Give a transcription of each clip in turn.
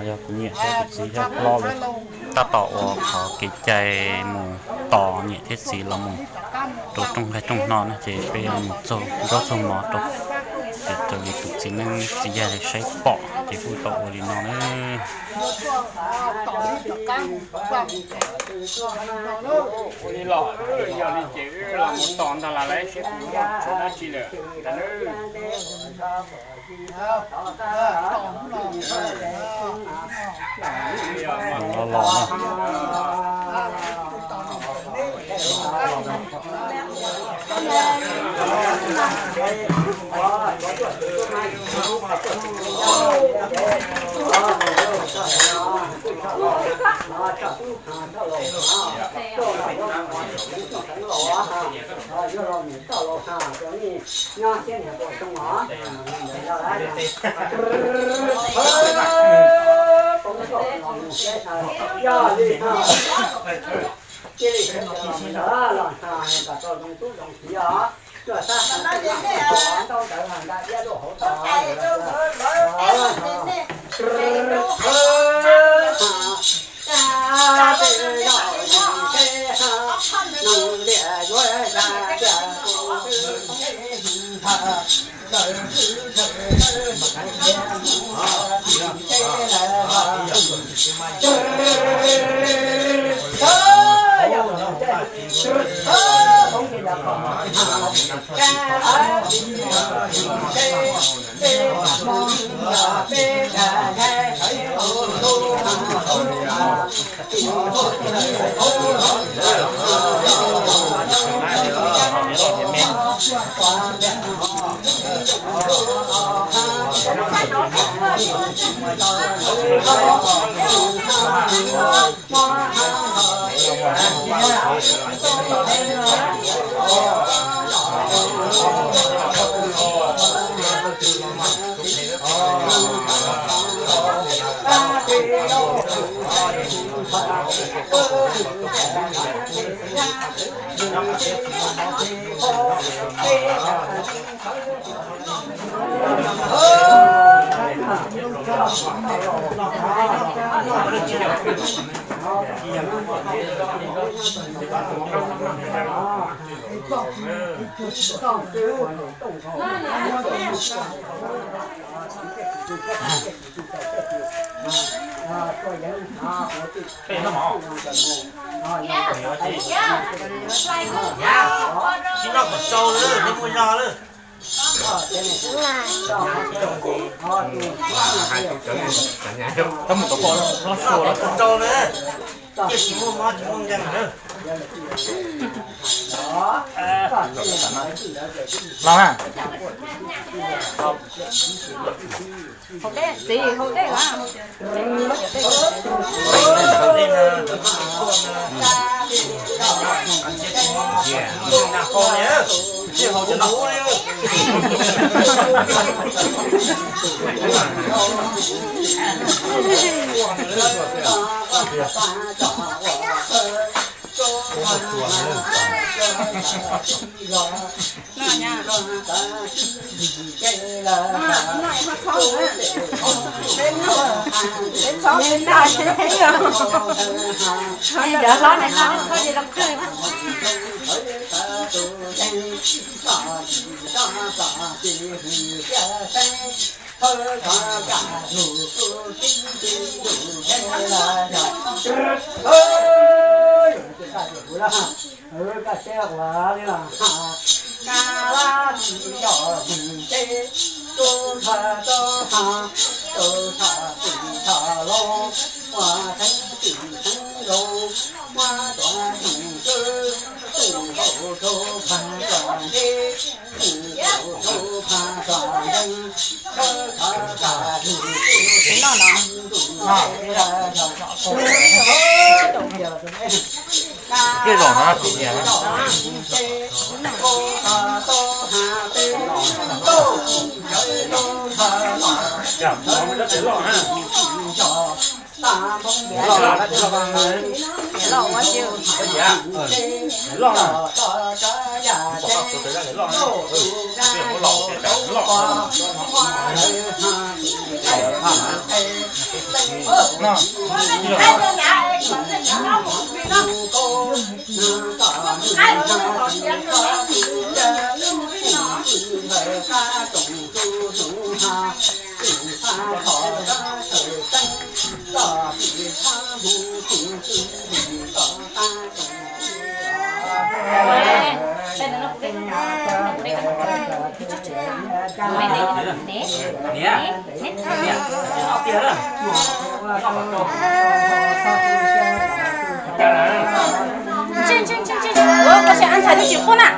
Yog kuv niam thiab kuv txiv yog hlob lawv tab tom ua qhov kev cai mus tos niam thiab txiv los mus rau rooj nqaij rooj hno no ces peb yuav mus txog nraub txog mov rau. Ces raws li tus txiv neeb txiv yaig saib pom ces kuj tau ua li no na. Ua li los, yog li ces wb los mus tos ntag las, saib puas muaj dab tsi lawm ntag. Los na. Hau dej, txiv, hau dej na. tweet noj no. Twb zoo no. Niam loj, niam loj ua si. Niam loj na. No. Ua, koj sim an ntxhais twb tsis qub na.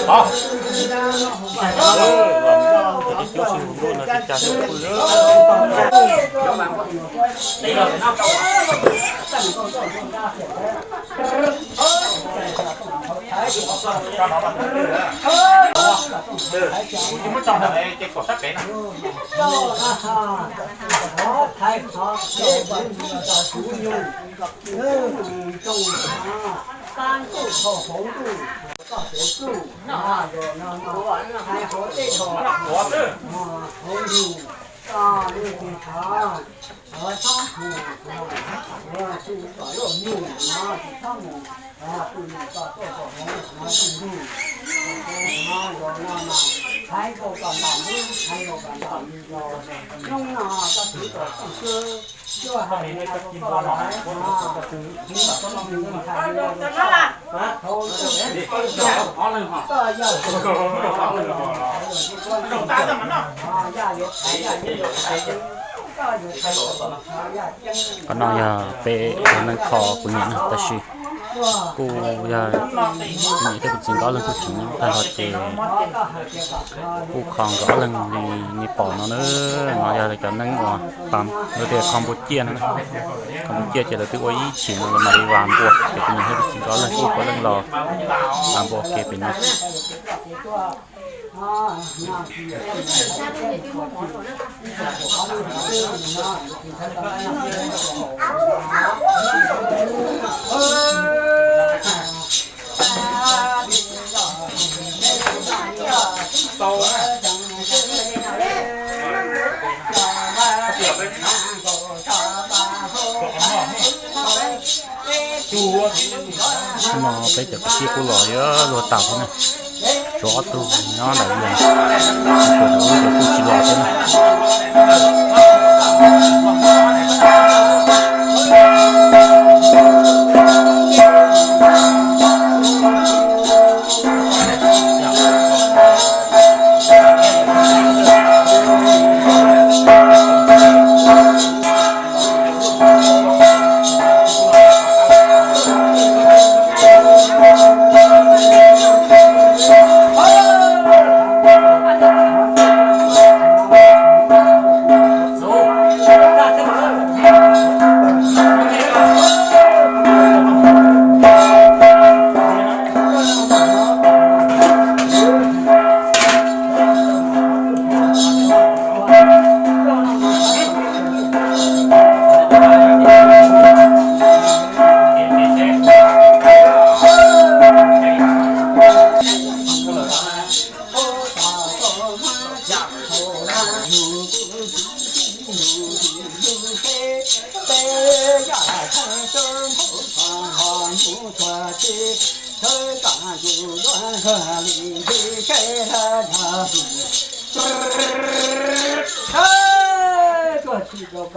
Qhov no yog peb cov neeg kho kuv niam na, tab sis kuj yog kuv niam thiab kuv txiv nkawd ob leeg kuj tseem tag nrho ces kuj kho nkawd ob leeg li nej pom no na. No yog cov neeg uas pa, lawv tias kho npua ciaj no na. Kho npua ciaj ces lawv twb ua ib chim no lawv mam li vas npua, ces kuv niam thiab kuv txiv nkawd ob leeg kuj ua leej los vas npua ua ke pem no. Hnub no peb cov kwv tij kuj los yuav luag tau thiab na. Tshuav ob tug nyob ntawm yas, kuj tsis los thiab na. Tuaj tsis rau kom tuaj hnav ntuj duab ntuj nas ntuj nas ntuj txiv yog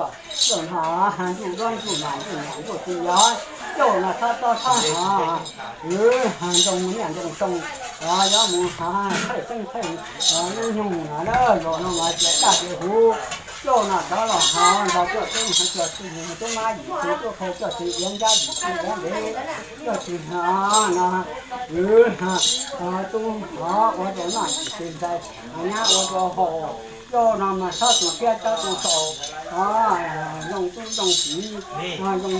cauj no txhob txob txhob hnav, wb ntoo niaj ntoo xyoo, yog mus hnav thawj xeeb thawj lub nyoog no na, zaum no mas tias kaj tias huv, cauj no rov los hnav ntawd tuaj tub hnav cog tub hnav tub mab yim txiv tub qhe coj txiv iav nrab yim txiv iav ntev, coj txiv hnav no, wb tub hnav ua rau noj yim txiv ntxhais, nyab ua rau haus, cauj no mas txhob tu siab txhob tu xaus, zoo tub zoo kiv, zoo niam zoo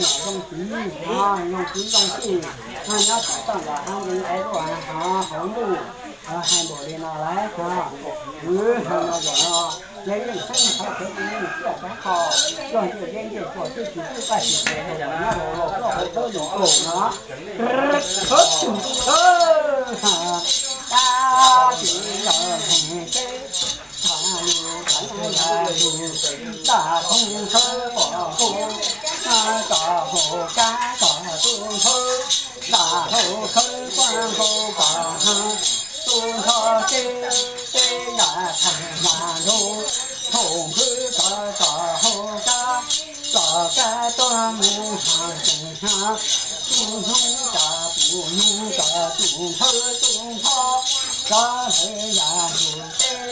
txiv, zoo kwv zoo tij, nyob tom toj ntawm hav ntev es luaj hauv ntuj, hais npaum li no lawm. Wb hais no zaum no, ces yeej xeeb thov kev ua neej tiaj rov qho, yog ntiaj teb ntiaj teb tuaj tib tsis tub paj tsis tes nyob los los koj hauv thawb lus kaum no, thawb tug thawb, tab sis yog heev ces thov lus thov lus, ntaj thoob thawb pom hu, tso hu kab kom tu thawb, ntaj thoob thawb pom hu kom tu thawb, ces ces yam theem yam lug, thaum hwv tso tso hu kab. Kab tuaj mus hais tus hnyab, tus hnub tas tus hnub tas tus nthawv tus nthov, kab lawv yam ntug teb,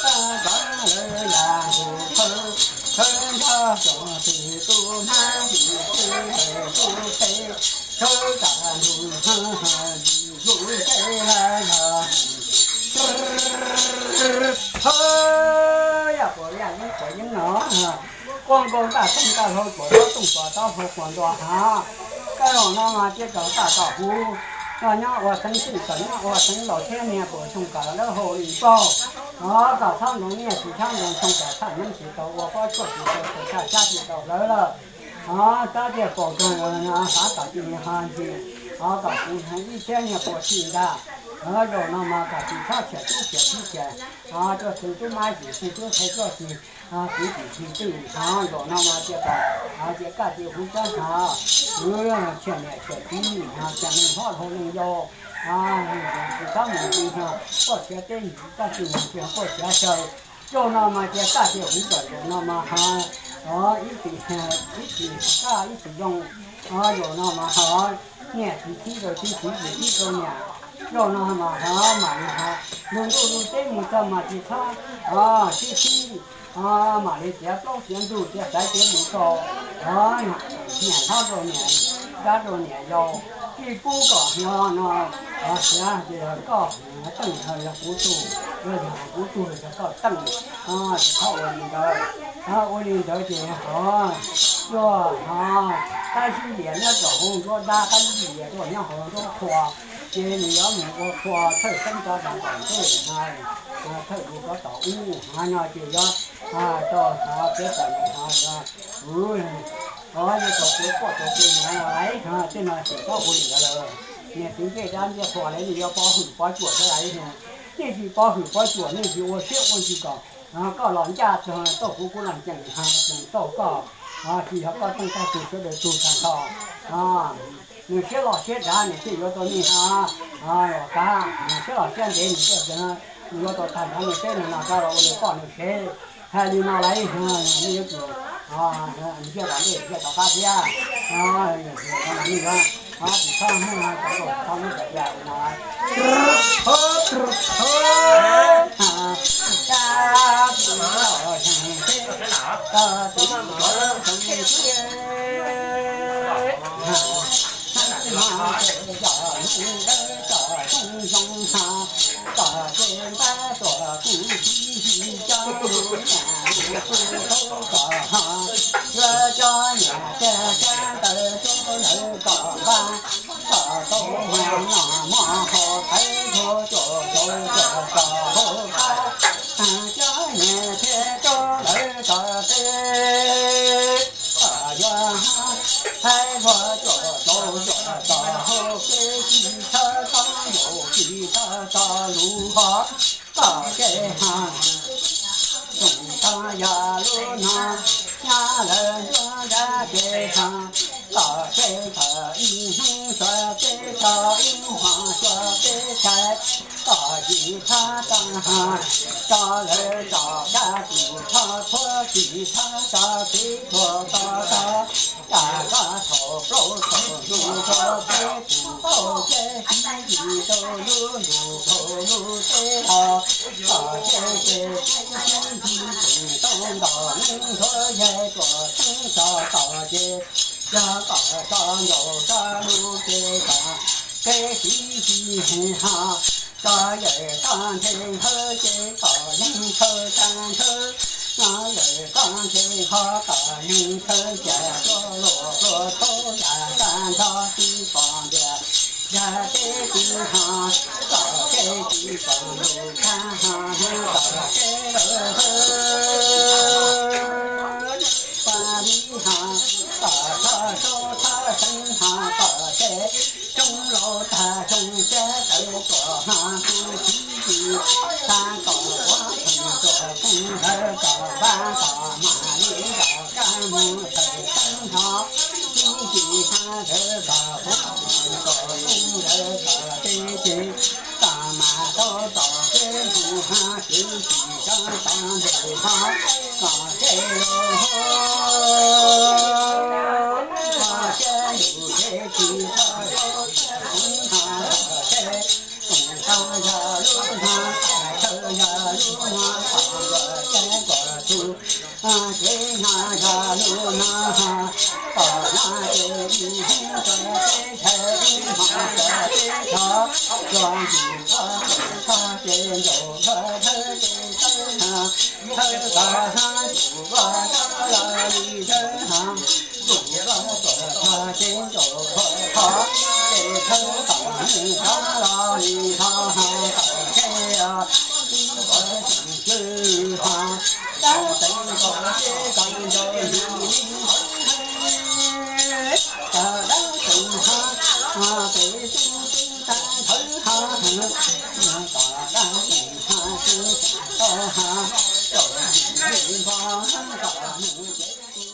kab lawv yam ntug thawv, thawv nrog cov twm tus hmab yim twb ntawm tus pem, thawv tas ntug yim ntug teb yog Ho, yog puas yog yeeb puas yeeb no, quaj nkaus ntaj tooj ntaj hlau puas tob tooj puas tob hau puas ntua hov. Koj zaum no mas cia kom kaj kom huv, nyob ua xeeb xwm kom nyob ua xeeb laus thiab niag puas xyoo kom lawv haus li pauj. Hov, kom txhob ntoo nyiaj tsis txhob ntoo xyoo kom txhaj neeb tsis tau ua pob tsuaj tsis tau txhaj xyab tsis tau hlawv lawm. Hov, tab tiag paus kawg hav tom ti ho ntsis, hov kom kuv ib txhiab niag puas tsi ntag. Hov, zaum no mas kom tsis txhob khiav tub khiav tub khiav, hov, tuaj txwv tub mab yim txwv tub qhe tuaj txwv, hov, kwv tij txwv twj, hov, zaum no mas cia kom, hov, cia kaj cia huv tsob hov, kwv txhiaj niam txhiaj txiv, hov, txhiaj neeg hlob dhau neeg yau, hov, tsis txhob mus ntsis hov, quaj khiav teb ntsis txhob tsis mus ntsis quaj khiav xyaw. Zaum no mas cia kaj cia huv kom zaum no mas hov, hov, ib txwm, ib txwm kaj ib txwm zoo, hov, zaum no mas hov, niam txiv txib rau txiv txiv yim txib rau niam, zaum no mas hov mam li hov, lug ntuj lug teb mus txog mas tsis txhob, hov, sib sib, hov, mam li txiav plaub txiav ntug txiav xaiv txiav lus rau, hov, niam hlob rau niam, dab rau niam yau, tsis pub kom hov no, hov, siav ces yog koj teej yog kuv tug, yog kuv tug yog koj teej, tsis txhob ua li ntawd, ua li ntawd ces hov, yog hov, qab zib lias nyob rau hauv nruab dab, qab zib lias tuaj nyob hauv nruab qhua, ces nws yuav mus ua qhua thawj xeeb rov tom ntej, thawj lus rov tom ub, hov no ces yuav tau hov kev tawm mus hov, hov yuav tau kev poj tau kev hniav lawm, tej no ces txhob ua li ntawd lawm. Niag txiv ncej dab ncej qhua lawv nej yuav pov hwm pov cuam thiab lawm, nej tsis pov hwm pov cuam nej tsis ua siab ua ntsws kom koj los ncaj txog tau kuv, kuv los ncees tau koj, tsis yog koj teej tag tug sawv daws tug tag nrho. Nws siab loj siab dav nws thiaj yuav tau nej hov, los kav nws siab loj siab ntev nws thiaj yuav tau tag nrho nws teb nws no rov los ua nws poj nws sev. Hais li no lawm, nej yuav tsum ntiaj teb ntiaj teb tom qab thiab, nej yuav tsis txhob hnub txhob hnub txais li no. Hais luag cuam tau cuam tau hauv kev tsis txhob txhob npaum tsis txhob txo lus hov, kom kev hais tsoom tau yog lub no, nyob lawv nruab nrab kev hais, kom kev tawm ib hnub tso kev tso ib hmos tso kev txhais, kom tsis txhob tau hais, tso lawv tso kab tsis txhob txhuab tsis txhob tso kev txhuam tso tso, Cas koj thaum plaub thaum ntug tso peb tus kauj teb sib yim rau lub ntuj rau lub teb los, kom teb ces sib yim tseem tau ntom neej nthuav yaig tuam txheeb tso kom ces, yog kom tso ncaus tso lub ces kom teb sib yim ho, tso yawm tso nthe nthawv ces kom yeej nthawv tsa nthawv, no yawm tso nthe ho kom yeej nthawv cas tso luam pluas thaub yam tsa nrho tsis pom ntias, yog teb tsis ho, kom teb tsis pom lus tshab ho, kom teb lawm pa li ho, kom txhob saub txhob seev ho, kom teb xyoo laus tag xyoo xyab tawv tuam ho, hu txiv yim tag kom ua pheej tuam pheej ntawd kom npab kom mam li kom kab mus tawm teeb ho, txiv yim tag ntawd kom poob kom poob ntawd kom teb ces kom mam tau tom kev mus ho, kev tsis tso tau ntes ho, kom teb los ho. Ces nag zag lub nag, tom nag ces ib hmoob txog teb chaws, ib hmos txog teb chaws, txog ntsis txog txog tshaj ces ncaus txog thawb ces tawb nag, thawb txog hab ntsuj txog tawb los li thawb nag, ntsuj txog txog tshaj ces ncaus txog tho, ces thawb tom nag txog los li tho hab tom ces ib txog tseem tswj hab, dab tseem nkaus ces tau ncaus yus li hab, tag dab tseem hab, pem tub tub tag thawb hab, tag dab tseem hab tub tseem tau hab, caum yus li npog hab tom nag ces